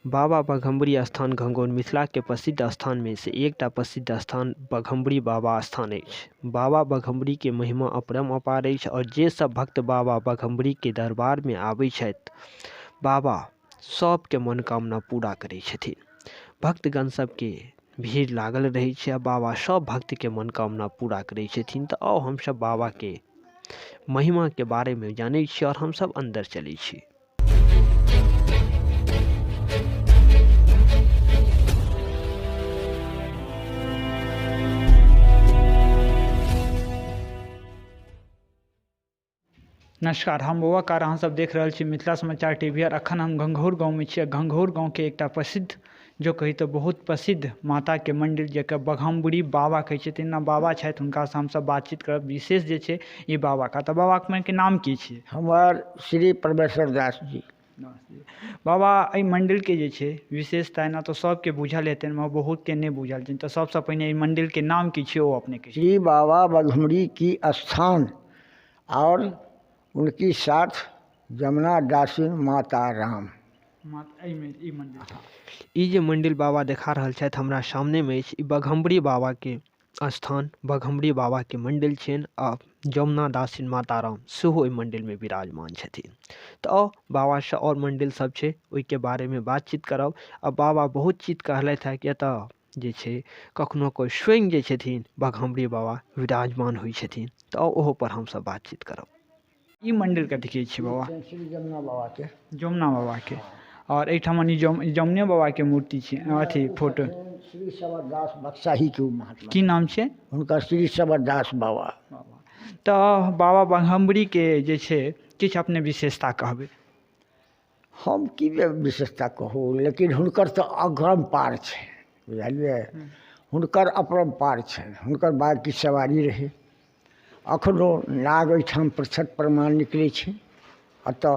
बाबा बघम्बरी स्थान घंघौर मिथिला के प्रसिद्ध स्थान में से एकटा प्रसिद्ध स्थान बघम्बरी बाबा स्थान अछि। बाबा बघम्बरी के महिमा अपरम अपार अछि और जे सब भक्त बाबा बघम्बरी के दरबार में आवे छथि बाबा सबके मनोकामना पूरा करे छथिन। भक्तगण सबके भीड़ लागल रहे छै आ बाबा सब भक्त के मनोकामना पूरा करे छथिन। त आओ हम सब बाबा के महिमा के बारे में जाने छी और हम सब अंदर चले छी। नमस्कार, हम बौआ कार, अहाँ सब देख रहल छी मिथिला समाचार टीवी और अखन हम घंघौर गाँव में छी। घंघौर गाँव के एकटा प्रसिद्ध, जो कही तो बहुत प्रसिद्ध माता के मंदिर जकर बघम्बरी बाबा कहै छथिन ना बाबा छथि, हुनका से हम सब बातचीत करब। विशेष जे छै ई बाबा का, तऽ बाबा के नाम की छै? हमर श्री परमेश्वर दास जी। नमस्ते बाबा। एहि मंदिर के जे छै विशेषता एना तऽ सबके बुझल हेतनि, मगर बहुत के नहि बुझल छनि, तऽ सबसँ पहिने एहि मंदिर के नाम की छै ओ अपने के? श्री बाबा बघम्बरी की स्थान और उनकी साथ जमुना दासिन माता राम। ई मंदिर ई जे मंदिर बाबा देखा रहल छथि हमरा सामने में अछि, ई बघम्बरी बाबा के स्थान, बघम्बरी बाबा के मंदिर छनि आ जमुना दासिन माता राम सेहो एहि मंदिर में विराजमान छथिन। तऽ आओ बाबा से और मंदिर सब छै ओहि के बारे में बातचीत करब। आ बाबा बहुत चीज कहलथि है कि एतऽ जे छै कखनो कोइ स्वयं जे छथिन बघम्बरी बाबा विराजमान होइ छथिन। तऽ आओ ओहो पर हमसब बातचीत करब। ई मंदिर कथी के छै बाबा? श्री जमुना बाबा के। जमुना बाबा के। और एहिठाम जमुने बाबा के मूर्ति छै, अथी फोटो। श्री सबरदास बक्साही के महात्मा। की नाम छै हुनकर? श्री सबरदास बाबा। तऽ बाबा बघम्बरी के जे छै किछु अपने विशेषता कहबै? हम की विशेषता कहू, लेकिन हुनकर तऽ अगरम पार छै, बुझलियै? हुनकर अपरम्पार छनि। हुनकर बाघके सवारी रहै। अखनो नाग एहिठाम प्रत्यक्ष प्रमाण निकलै छै। एतऽ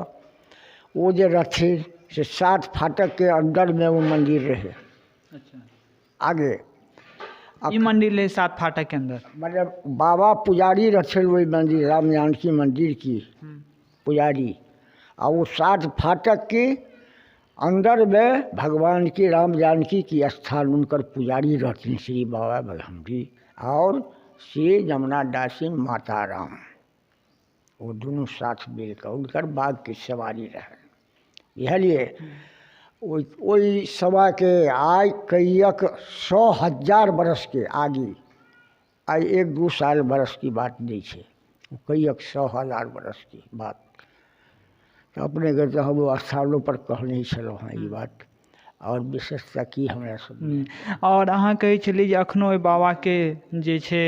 ओ जे रहथिन से 7 फाटकके अन्दरमे ओ मन्दिर रहै। अच्छा। आगे ई मंदिर रहै 7 फाटक के अंदर। मतलब बाबा पुजारी रहथिन ओहि मंदिर, राम जानकी मंदिर की पुजारी, आ वो 7 फाटक के अंदर में भगवान की राम जानकी की स्थान उनकर पुजारी रहथिन श्री बाबा बघम्बरी और श्री जमुना दासिन माता राम। वो दोनों साथ मिलकर उनकर बाघ की सवारी रहे, बुझलिए? ओहि सभाके आइ कईक 100 हजार बरसके आगे, आइ 1-2 साल बरस की बात नहीं छै, कईक 100 हजार बरस की बात। तऽ अपनेके तऽ हम स्थानों पर कहने छलहुँ हँ ई बात। और विशेषता की हमरा सब और अहाँ कहै छलियै जे अखनो ओहि बाबाके जे छै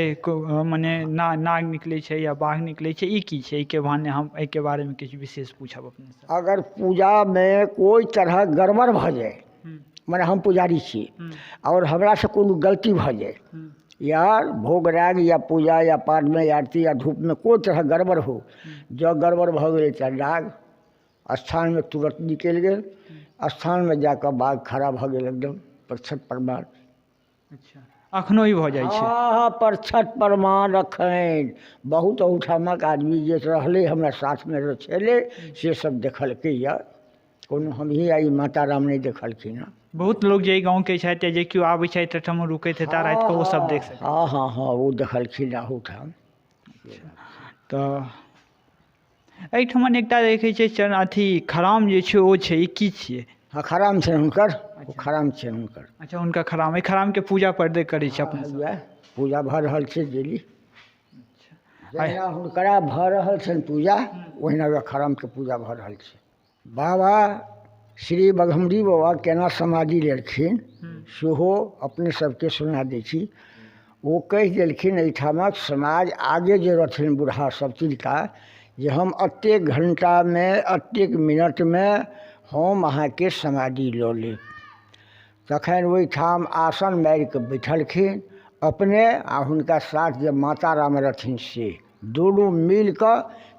मने नाग निकलै छै या बाघ निकलै छै, ई की छै? एहिके बहाने हम एहिके बारेमे किछु विशेष पूछब अपनेसँ। अगर पूजामे कोइ तरह गड़बड़ भऽ जाय, मने हम पुजारी छी और हमरासँ कोनो गलती भऽ जाय, या भोग राग या पूजा या पाठमे आरती या धूपमे कोइ तरह गड़बड़ हो, जँ गड़बड़ भऽ गेलै तऽ नाग स्थानमे तुरन्त निकलि गेल। स्थानमे जाकऽ बाघ खड़ा भऽ गेल एकदम प्रत्यक्ष प्रमाण। अच्छा, अखनो ई भऽ जाइ छै? हँ, प्रत्यक्ष प्रमाण। अखन बहुत अहुठामक आदमी जे रहलै हमरा साथमे छलै से सब देखलकै यऽ। कोनो हमही आ ई माता राम नहि देखलखिन हँ। बहुत लोग जे गाँव के छथि, जे केओ आबै छथि एहिठाम रुकैत हेता राति कऽ, ओ सब देख सकै? हँ, ओ देखलखिन अहुठाम। तऽ एहिठमन एकटा देखै छियै चरण अथी खराम जे छै ओ छै, ई की छियै? हँ, खराम छै हुनकर, ओ खराम छै हुनकर। अच्छा, हुनकर खराम। एहि खरामके पूजा पर करै छै अपने? वएह पूजा भऽ रहल छै डेली। जहिना हुनकरा भऽ रहल छनि पूजा, ओहिना वएह खरामके पूजा भऽ रहल छै। बाबा श्री बघम्बरी बाबा केना समाधि लेलखिन सेहो अपने सबके सुना दै छी। ओ कहि देलखिन एहिठामक समाज आगे जे रहथिन बूढ़ा सब तिनका जे हम एतेक घण्टामे एतेक मिनटमे हम अहाँके समाधि लऽ लेब। तखन ओहिठाम आसन मारिकऽ बैठलखिन अपने आ हुनका साथ जे माता राम रहथिन से दुनू मिल कऽ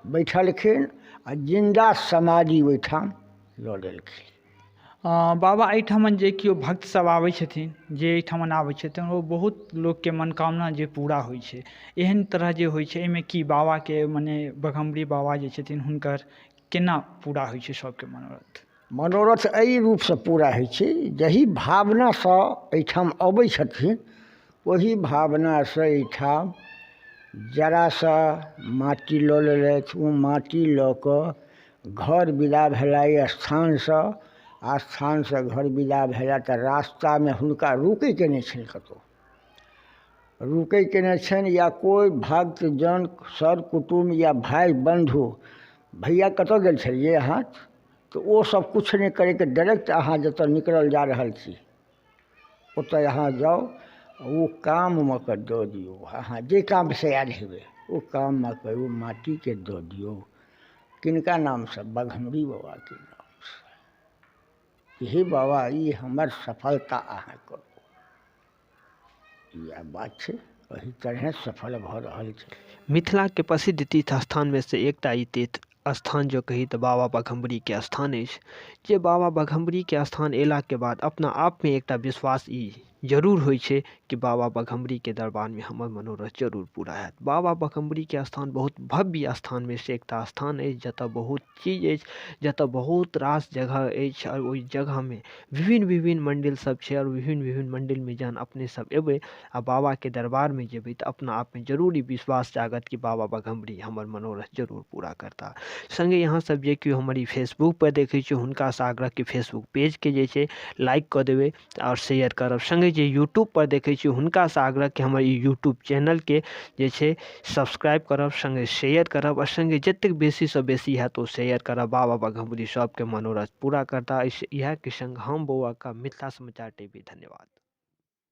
बैठलखिन आ जिन्दा समाधि ओहिठाम लऽ लेलखिन। बाबा, एहिठमन जे केओ भक्त सब आबै छथिन, जे एहिठमन आबै छथिन, ओ बहुत लोकके मनोकामना जे पूरा होइ छै, एहन तरह जे होइ छै, एहिमे की बाबाके मने बघम्बरी बाबा जे छथिन हुनकर केना पूरा होइ छै सबके मनोरथ? मनोरथ एहि रूपसँ पूरा होइ छै, जाहि भावनासँ एहिठाम अबै छथिन ओहि भावनासँ एहिठाम जरासँ माटि लऽ लेलथि। ओ माटि लऽ कऽ घर विदा भेला एहि स्थानसँ। स्थानसँ घर विदा भेला तऽ रास्तामे हुनका रुकैके नहि छनि, कतहु रुकैके नहि छनि, या कोइ भक्तजन सर कुटुम्ब या भाइ बन्धु, भैया कतऽ गेल छलियै अहाँ, तऽ ओ सब किछु नहि करैके, डायरेक्ट अहाँ जतऽ निकलल जा रहल छी ओतऽ अहाँ जाउ, ओ काममे कऽ दऽ दियौ। अहाँ जे कामसँ आयल हेबै ओ काममे कऽ ओ माटिके दऽ दियौ। किनका नामसँ? बघम्बरी बाबाके नामसँ। हे बाबा, ई हमर सफलता अहाँ करू। इएह बात छै, एहि तरहे सफल भऽ रहल छै। मिथिला के प्रसिद्ध तीर्थ स्थान में से एकटा ई तीर्थ स्थान जो कही तऽ बाबा बघम्बरी के स्थान अछि। जे बाबा बघम्बरी के स्थान एला के बाद अपना आप में एकटा विश्वास ई जरूर होइ छै कि बाबा बघम्बरी के दरबार में हमर मनोरथ जरूर पूरा हैत। बाबा बघम्बरी के स्थान बहुत भव्य स्थान में से एकटा स्थान अछि, जतऽ बहुत चीज अछि, जतऽ बहुत रास जगह अछि और ओहि जगह में विभिन्न विभिन्न मंदिर सब छै और विभिन्न विभिन्न मंदिर में जहन अपने सब एबै आ बाबा के दरबार में जेबै तऽ अपना आप में जरूर ई विश्वास जागत कि बाबा बघम्बरी हमर मनोरथ जरूर पूरा करता। संगे यहाँ सब जे केओ हमर ई फेसबुक पर देखै छी हुनकासँ आग्रह कि फेसबुक पेजके जे छै लाइक कऽ देबै और शेयर करब। संगे जे यूट्यूब पर देखै छी हुनकासँ आग्रह कि हमर ई यूट्यूब चैनलके जे छै सब्सक्राइब करब, संगे शेयर करब और संगे जतेक बेसीसँ बेसी हैत ओ शेयर करब। बाबा बघम्बरी सबके मनोरथ पूरा करता। इएहके संग हम बौआ का मिथिला समाचार टीवी। धन्यवाद।